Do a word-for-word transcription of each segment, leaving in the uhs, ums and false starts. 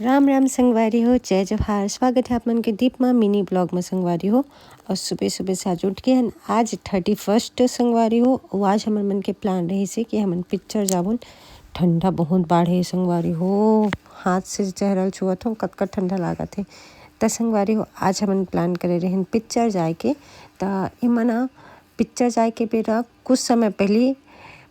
राम राम संगवारी हो, जय जोहार। स्वागत है आप मन के दीप माँ मिनी ब्लॉग में संगवारी हो। और सुबह सुबह से आज उठ के हन, आज थर्टी फर्स्ट संगवारी हो। अउ आज हमर मन के प्लान रहिस हे कि हमन पिक्चर जाबोन। ठंडा बहुत बाढ़े हे संगवारी हो, हाथ से चेहरा ल छुअत हो, कतका ठंडा लागत हे। त संगवारी हो, आज हमन प्लान करे रहन पिक्चर जाए के। त एमन पिक्चर जाए के बेरा कुछ समय पहली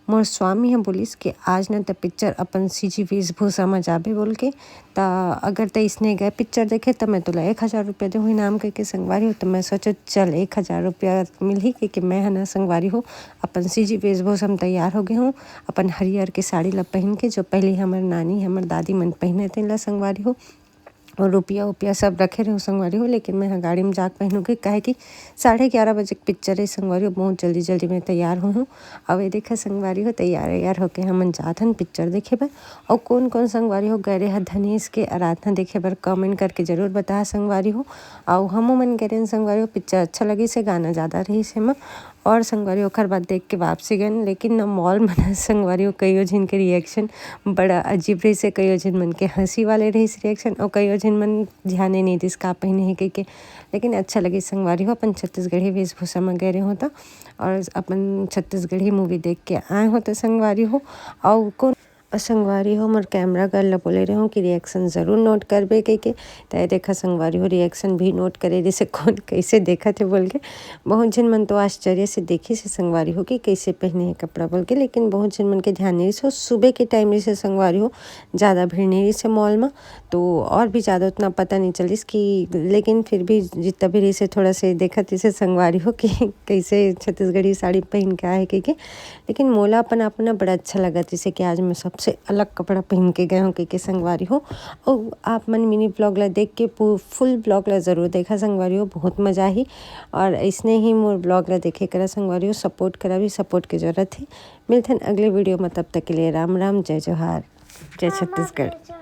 मोर स्वामी ह बोलिस कि आज न त पिक्चर अपन सीजी वेशभूषा म जाबे बोल के। त अगर त इसने गए पिक्चर देखे त मैं तोला एक हजार रुपया देहूँ इनाम कहिके संगवारी हो। त मैं सोचे चल एक हजार रुपया मिलही कहिके मैं ह न संगवारी हो अपन सीजी वेशभूषा म तैयार हो गे हूँ। अपन हरियर के साड़ी ला पहन के जो पहले हमर नानी हमर दादी मन पहने तेन ला संगवारी हो। और रुपया उपिया सब रखे रहे संगवारी हो, लेकिन मैं ह गाड़ी में जाके पहनूंगी, काहे कि साढ़े ग्यारह बजे के पिक्चर है संगवारी हो। बहुत जल्दी जल्दी मैं तैयार हो हूँ। अब ये देखा संगवारी हो, तैयार वैयार होके हमन जात हन पिक्चर देखे बर। और कौन कौन संगवारी हो गए रहे धनेश के आराधना देखे बर, कमेंट करके जरूर बता संगवारी हो। और हमो मन गए रहे संगवारी हो, पिक्चर अच्छा लगिस हे, गाना ज़्यादा रहिस हे एमा। और संगवारी ओखर बाद देख के वापसी गन, लेकिन न मॉल में न संगवारी हो कईयो झिन के रिएक्शन बड़ा अजीब रहिस हे, कईयो झिन मन के हंसी वाले रहिस रिएक्शन, और कईयो झिन मन ध्यान ही नहीं दिस का पहने हे कहिके। लेकिन अच्छा लगिस संगवारी हो, अपन छत्तीसगढ़ी वेशभूषा में गए रहे हो त, और अपन छत्तीसगढ़ी मूवी देख के आए हो त संगवारी हो। और कौन और संगवारी हो, मोर कैमरा गर्ल ला बोले रहे हो कि रिएक्शन जरूर नोट करबे कहिके। त ये देखा संगवारी हो, रिएक्शन भी नोट करे, जैसे कौन कैसे देखत हे बोल के। बहुत झन मन तो आश्चर्य से देखिस हे संगवारी हो कि कैसे पहने हे कपड़ा बोल के, लेकिन बहुत झन मन के ध्यान नहीं रहिस हो। सुबह के टाइम रहिस हे संगवारी हो, ज़्यादा भीड़ नहीं रहिस हे मॉल में, तो और भी ज़्यादा उतना पता नहीं चलिस कि, लेकिन फिर भी जितना भी रहिस हे थोड़ा से देखत रहिस हे संगवारी हो कि कैसे छत्तीसगढ़ी साड़ी पहन के आए कहिके। लेकिन मोला अपन आप ना बड़ा अच्छा लगत रहिस हे कि आज मैं सबसे अलग कपड़ा पहन के गए हूँ कहिके संगवारी हो। और आप मन मिनी ब्लॉग ला देख के पू-, फुल ब्लॉग ला जरूर देखा संगवारी हो, बहुत मजा आही। और इसने ही मोर ब्लॉग ला देखे करा संगवारी हो, सपोर्ट करा भी, सपोर्ट के जरूरत है। मिलथन अगले वीडियो में, तब तक के लिए राम राम, जय जोहार, जय छत्तीसगढ़।